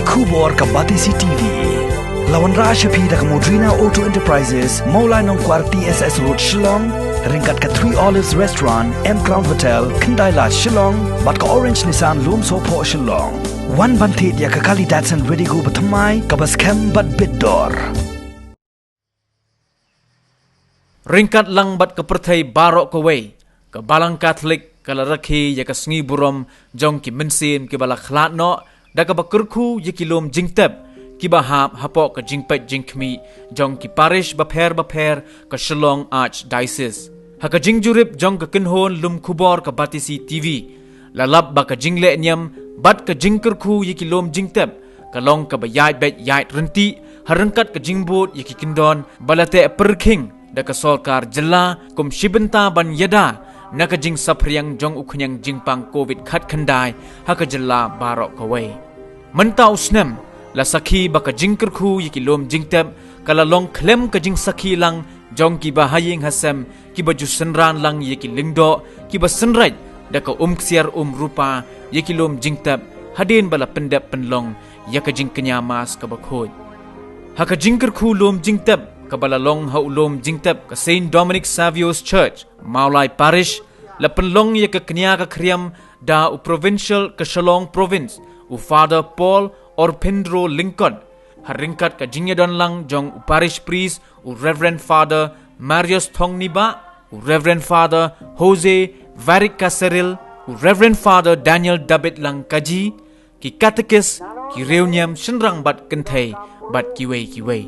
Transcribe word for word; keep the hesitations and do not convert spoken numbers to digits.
Khubor ka Batesi T V. La wanrah sha phi da ka Modrina Auto Enterprises, Mawlai Nongkwar T S S Road Shillong, ryngkat ka Three Olives Restaurant, M Crown Hotel, Khyndai Lad Shillong, bad ka Orange Nissan Lumsohphoh Shillong. Wan ban thied ïa ka kali Datsun Redigo bathymmai kaba skhem bad bit dor. Ryngkat lang bad ka pyrthei baroh kawei, ka Balang Katholik ka la rakhe ïa ka sngi burom jong ki mynsiem kiba la khlad noh da kaba kyrkhu ïa ki lum jingtep kiba hap hapoh ka jingpeit jingkhmih jong ki parish bapher bapher ka Shillong Archdiocese. Ha ka jingjurip jong ka kynhun lum khubor ka Batesi T V, la lap ba ka jingleh niam bad ka jingkyrkhu ïa ki lum jingtep ka long kaba ïaid beit ïaid ryntih ha ryngkat ka jingbud ïa ki kyndon ba la teh pyrkhing da ka sorkar jylla kum shi bynta ban ïada na ka jingsaphriang jong u khñiang jingpang covid khatkhyndai ha ka jylla baroh kawei. Mynta u snem la sakhi ba ka jingkyrkhu ïa ki lum jingtep ka la long khlem ka jingsakhi lang jong kiba ha ïing ha sem kiba ju synran lang ïa ki lyngdoh kiba synreit da ka um ksiar um rupa ïa ki lum jingtep hadien ba la pyndep pynlong ïa ka jingkñia mass kaba khuid. Ha ka jingkyrkhu lum jingtep kaba la long ha u lum jingtep ka Saint Dominic Saviour's Church, Mawlai Parish, la pynlong ïa ka kñia ka khriam da u Provincial ka Shillong Province, u Father Paul Orpindro Lyngkot, ha ryngkat ka jingïadon lang jong u Parish Priest, u Reverend Father Marius Thongniba, u Reverend Father Jose Varic Caseril, u Reverend Father Daniel David Langkaji, ki katekis, ki riewniam shynrang bad kynthei, bad kiwei kiwei.